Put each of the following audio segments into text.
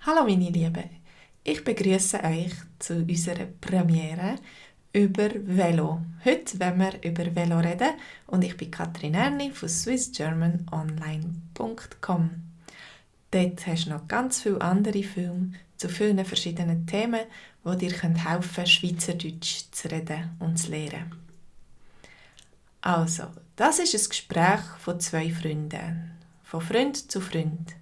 Hallo meine Lieben, ich begrüße euch zu unserer Premiere über Velo. Heute werden wir über Velo reden und ich bin Katrin Erni von swissgermanonline.com. Dort hast du noch ganz viele andere Filme zu vielen verschiedenen Themen, die dir helfen können, Schweizerdeutsch zu reden und zu lernen. Also, das ist ein Gespräch von zwei Freunden, von Freund zu Freund.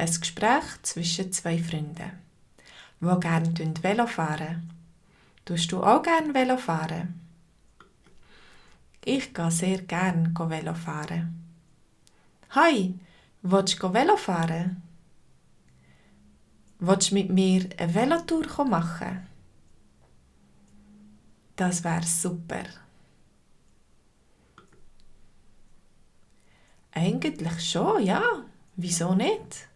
Ein Gespräch zwischen zwei Freunden, die gerne Velo fahren. Tust du auch gerne Velo fahren? Ich gehe sehr gerne Velo fahren. Hi, willst du Velo fahren? Willst du mit mir eine Velotour machen? Das wäre super. Eigentlich schon, ja. Wieso nicht?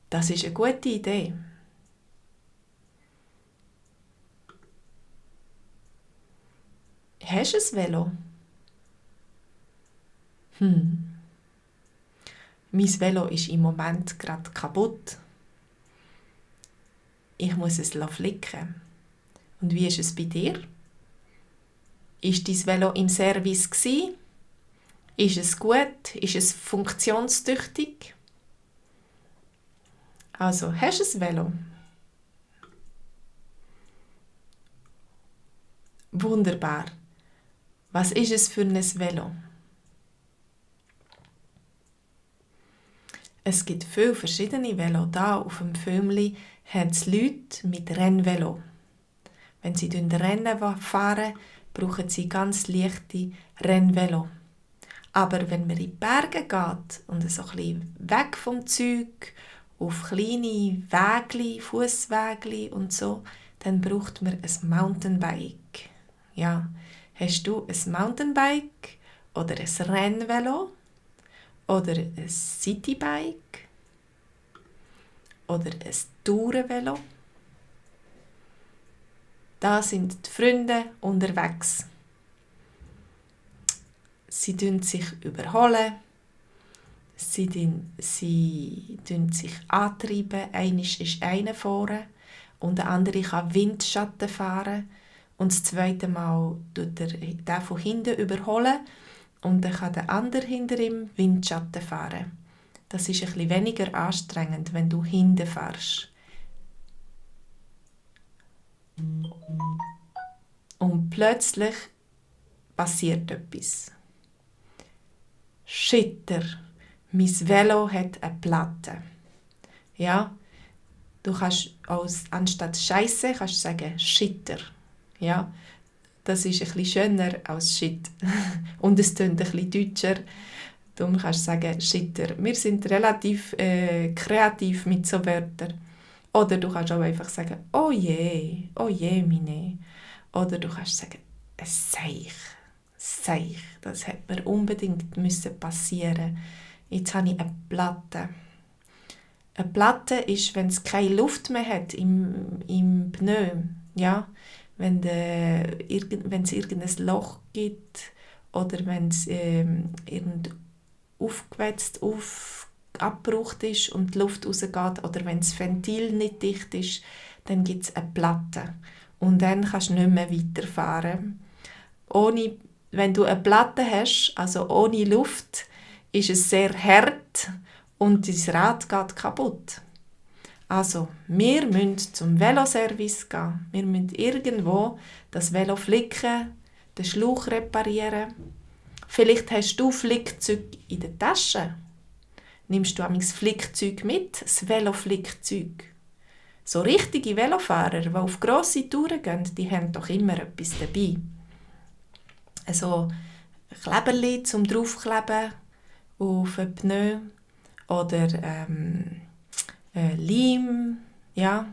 Das ist eine gute Idee. Hast du ein Velo? Mein Velo ist im Moment gerade kaputt. Ich muss es flicken. Und wie ist es bei dir? Ist dein Velo im Service gsi? Ist es gut? Ist es funktionstüchtig? Also, hast du ein Velo? Wunderbar. Was ist es für ein Velo? Es gibt viele verschiedene Velo. Da auf dem Filmli haben es Leute mit Rennvelo. Wenn sie Rennen fahren, brauchen sie ganz leichte Rennvelo. Aber wenn man in die Berge geht und so ein bisschen weg vom Zeug, auf kleine Wägli, Fusswägli und so, dann braucht man ein Mountainbike. Ja, hast du ein Mountainbike oder ein Rennvelo oder ein Citybike oder ein Tourenvelo? Da sind die Freunde unterwegs. Sie sich überholen. Sie sich antreiben. Einer ist einer vorne und der andere kann Windschatten fahren. Und das zweite Mal tut er den von hinten überholen und dann kann der andere hinter ihm Windschatten fahren. Das ist ein bisschen weniger anstrengend, wenn du hinten fährst. Und plötzlich passiert etwas. Schitter. Mein Velo hat eine Platte. Ja, du kannst anstatt Scheisse kannst du sagen Schitter. Ja, das ist ein bisschen schöner als Shit. Und es klingt ein bisschen deutscher. Darum kannst du sagen Schitter. Wir sind relativ kreativ mit so Wörtern. Oder du kannst auch einfach sagen oh je, meine. Oder du kannst sagen ein Seich. Seich, das hätte mir unbedingt passieren. Jetzt habe ich eine Platte. Eine Platte ist, wenn es keine Luft mehr hat im Pneu. Ja? Wenn es irgendein Loch gibt oder wenn es aufgewetzt, abgebraucht ist und die Luft rausgeht oder wenn das Ventil nicht dicht ist, dann gibt es eine Platte. Und dann kannst du nicht mehr weiterfahren. Wenn du eine Platte hast, also ohne Luft, ist es sehr hart und dein Rad geht kaputt. Also, wir müssen zum Veloservice gehen. Wir müssen irgendwo das Velo flicken, den Schlauch reparieren. Vielleicht hast du Flickzeug in der Tasche. Nimmst du das Flickzeug mit, das Veloflickzeug? So richtige Velofahrer, die auf grosse Touren gehen, die haben doch immer etwas dabei. So Kleberli zum draufkleben auf den Pneu oder Leim, ja,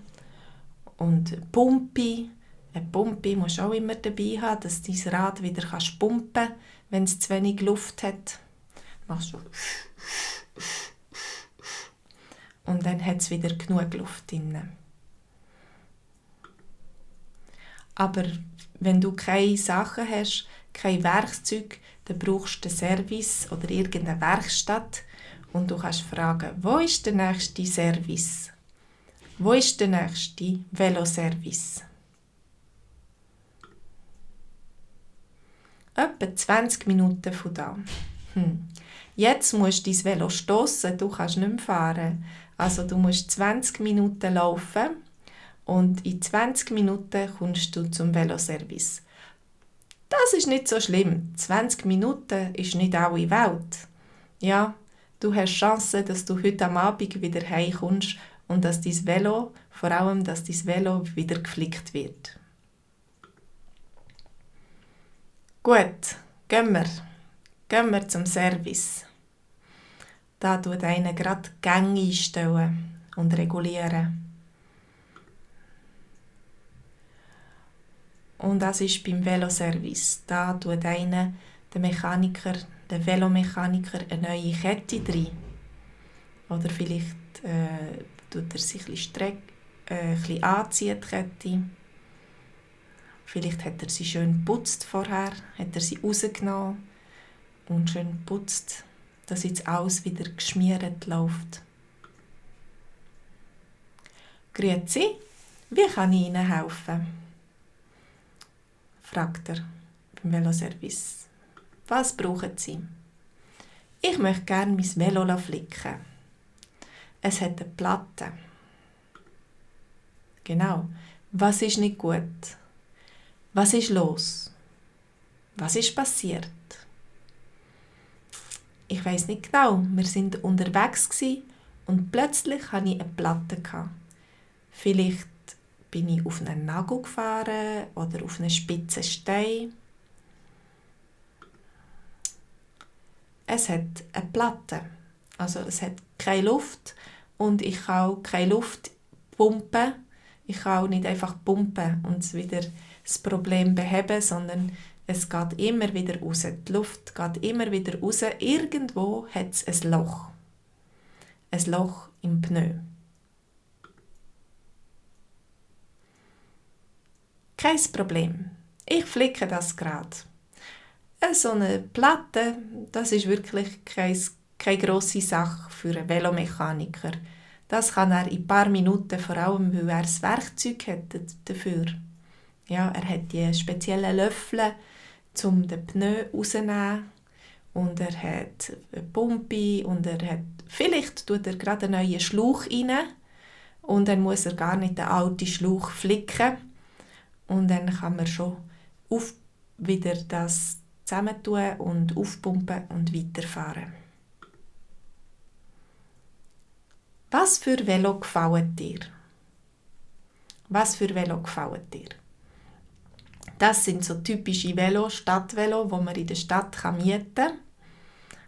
und Pumpe. Eine Pumpe musst du auch immer dabei haben, dass dein Rad wieder pumpen kann, wenn es zu wenig Luft hat. Machst du und dann hat es wieder genug Luft drin. Aber wenn du keine Sachen hast, kein Werkzeug, dann brauchst du einen Service oder irgendeine Werkstatt und du kannst fragen, wo ist der nächste Service? Wo ist der nächste Veloservice? Etwa 20 Minuten von da. Jetzt musst du dein Velo stossen, du kannst nicht mehr fahren. Also du musst 20 Minuten laufen und in 20 Minuten kommst du zum Veloservice. Das ist nicht so schlimm. 20 Minuten ist nicht alle Welt. Ja, du hast Chance, dass du heute am Abend wieder heimkommst und dass dein Velo, vor allem, dass dein Velo wieder geflickt wird. Gut, gehen wir zum Service. Da tut einer gerade die Gänge einstellen und regulieren. Und das ist beim Veloservice. Da tut einer, der Velomechaniker, eine neue Kette rein. Oder vielleicht tut er sich ein bisschen anziehen, die Kette. Vielleicht hat er sie schön geputzt vorher, hat er sie rausgenommen und schön geputzt, dass jetzt alles wieder geschmiert läuft. Grüezi, wie kann ich Ihnen helfen? Fragt er beim Veloservice. Was brauchen Sie? Ich möchte gerne mein Velo flicken. Es hat eine Platte. Genau. Was ist nicht gut? Was ist los? Was ist passiert? Ich weiss nicht genau. Wir sind unterwegs und plötzlich hatte ich eine Platte. Vielleicht bin ich auf einen Nagel gefahren oder auf einen spitzen Stein. Es hat eine Platte. Also es hat keine Luft und ich kann auch keine Luft pumpen. Ich kann auch nicht einfach pumpen und wieder das Problem beheben, sondern es geht immer wieder raus. Die Luft geht immer wieder raus. Irgendwo hat es ein Loch. Ein Loch im Pneu. Kein Problem. Ich flicke das gerade. So eine Platte, das ist wirklich keine grosse Sache für einen Velomechaniker. Das kann er in ein paar Minuten, vor allem weil er das Werkzeug hat dafür. Ja, er hat die speziellen Löffel, um den Pneu rauszunehmen. Und er hat eine Pumpe und vielleicht tut er gerade einen neuen Schlauch rein. Und dann muss er gar nicht den alten Schlauch flicken. Und dann kann man schon wieder das zusammentun und aufpumpen und weiterfahren. Was für Velo gefällt dir? Was für Velo gefällt dir? Das sind so typische Stadtvelo, die man in der Stadt mieten kann.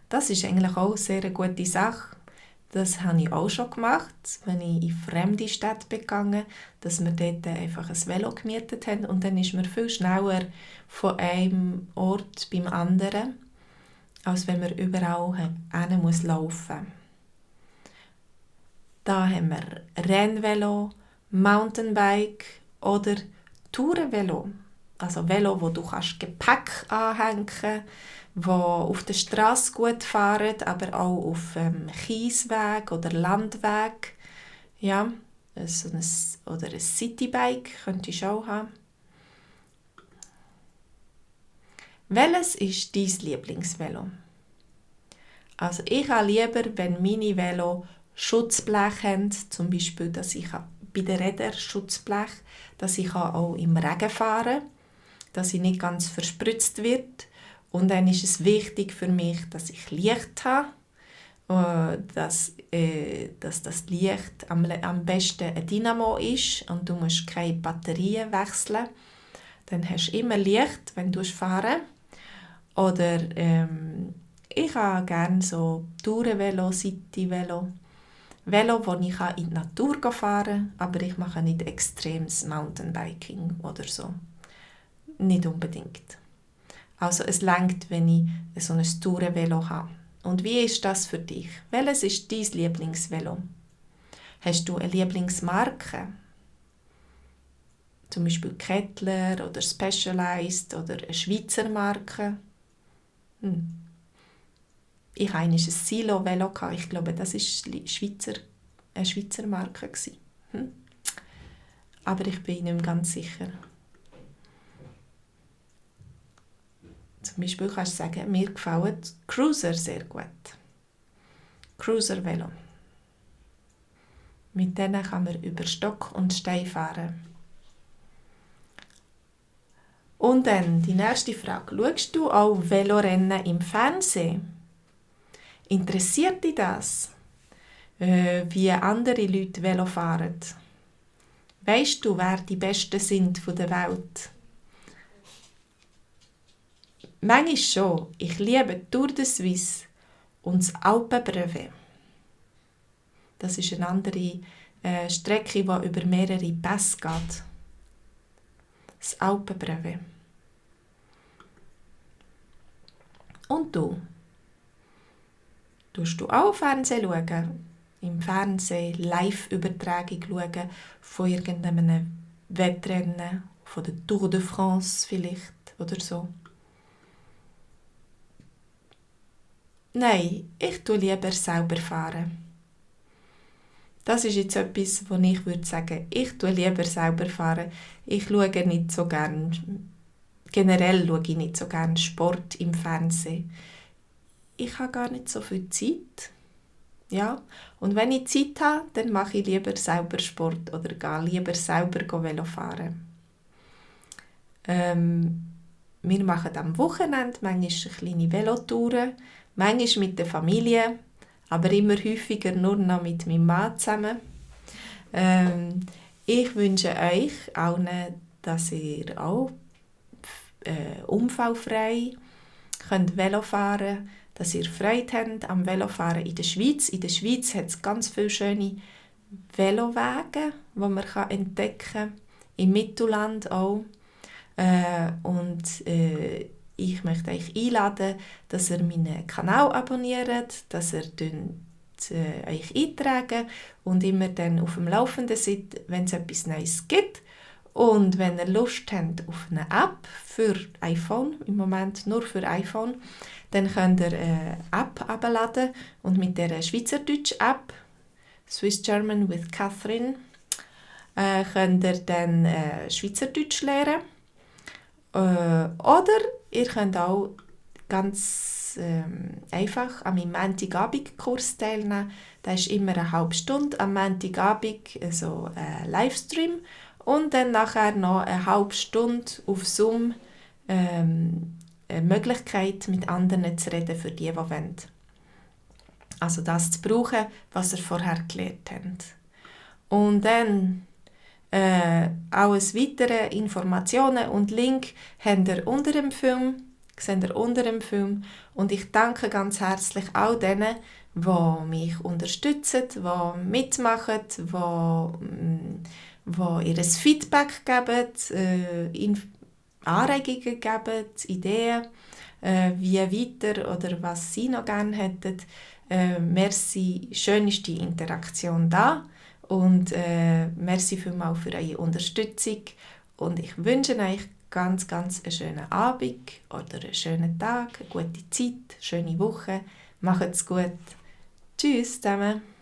Das ist eigentlich auch eine sehr gute Sache. Das habe ich auch schon gemacht, wenn ich in fremde Städte gegangen bin, dass wir dort einfach ein Velo gemietet haben und dann ist man viel schneller von einem Ort beim anderen, als wenn man überall hin muss laufen. Da haben wir Rennvelo, Mountainbike oder Tourenvelo. Also Velo, wo du Gepäck anhängen kannst, die auf der Straße gut fahren, aber auch auf Kiesweg oder Landweg. Ja, oder ein Citybike könntest du auch haben. Welches ist dein Lieblingsvelo? Also ich habe lieber, wenn meine Velo Schutzblech haben, zum Beispiel, dass ich bei den Rädern Schutzblech, dass ich auch im Regen fahren kann, dass ich nicht ganz verspritzt wird. Und dann ist es wichtig für mich, dass ich Licht habe, dass das Licht am besten ein Dynamo ist und du musst keine Batterien wechseln. Dann hast du immer Licht, wenn du fahren. Oder ich habe gerne so Tourenvelo, Cityvelo. Velo, wo ich in die Natur fahren kann, aber ich mache nicht extremes Mountainbiking oder so. Nicht unbedingt. Also es reicht, wenn ich so ein Tourenvelo habe. Und wie ist das für dich? Welches ist dein Lieblingsvelo? Hast du eine Lieblingsmarke? Zum Beispiel Kettler oder Specialized oder eine Schweizer Marke? Ich hatte ein Silo-Velo. Ich glaube, das war eine Schweizer Marke. Aber ich bin nicht mehr ganz sicher. Zum Beispiel kannst du sagen, mir gefallen Cruiser sehr gut. Cruiser-Velo. Mit denen kann man über Stock und Stein fahren. Und dann die nächste Frage. Schaust du auch Velorennen im Fernsehen? Interessiert dich das? Wie andere Leute Velo fahren? Weisst du, wer die Besten sind der Welt? Manchmal schon. Ich liebe Tour de Suisse und das Alpenbrevet. Das ist eine andere Strecke, die über mehrere Pässe geht. Das Alpenbrevet. Und du? Schaust du auch Fernsehen schauen? Im Fernsehen Live-Übertragung schauen von irgendeinem Wettrennen, von der Tour de France vielleicht oder so? Nein, ich tue lieber selber fahren. Das ist jetzt etwas, wo ich würde sagen, ich tue lieber selber fahren. Ich schaue nicht so gern, generell schaue ich nicht so gern Sport im Fernsehen. Ich habe gar nicht so viel Zeit. Ja, und wenn ich Zeit habe, dann mache ich lieber selber Sport oder gehe lieber selber Velo fahren. Wir machen am Wochenende manchmal kleine Velotouren, manchmal mit der Familie, aber immer häufiger nur noch mit meinem Mann zusammen. Ich wünsche euch allen, dass ihr auch unfallfrei könnt Velo fahren könnt, dass ihr Freude habt am Velofahren in der Schweiz. In der Schweiz hat es ganz viele schöne Velowege, die man entdecken kann. Im Mittelland auch. Ich möchte euch einladen, dass ihr meinen Kanal abonniert, dass ihr euch eintragen und immer dann auf dem Laufenden seid, wenn es etwas Neues gibt. Und wenn ihr Lust habt auf eine App für iPhone, im Moment nur für iPhone, dann könnt ihr eine App herunterladen und mit der Schweizerdeutsch-App Swiss German with Catherine könnt ihr dann Schweizerdeutsch lernen. Oder ihr könnt auch ganz einfach an meinem Montagabend-Kurs teilnehmen. Da ist immer eine halbe Stunde am Montagabend so ein Livestream und dann nachher noch eine halbe Stunde auf Zoom eine Möglichkeit, mit anderen zu reden, für die wollen. Also das zu brauchen, was ihr vorher gelernt habt. Und dann alles weitere Informationen und Link habt ihr unter dem Film, seht ihr unter dem Film. Und ich danke ganz herzlich all denen, die mich unterstützen, die mitmachen, die ihr Feedback geben, Anregungen geben, Ideen, wie weiter oder was sie noch gerne hätten. Merci, schön ist die Interaktion da und merci vielmals für eure Unterstützung und ich wünsche euch ganz, ganz einen schönen Abend oder einen schönen Tag, eine gute Zeit, eine schöne Woche. Macht's gut. Tschüss zusammen.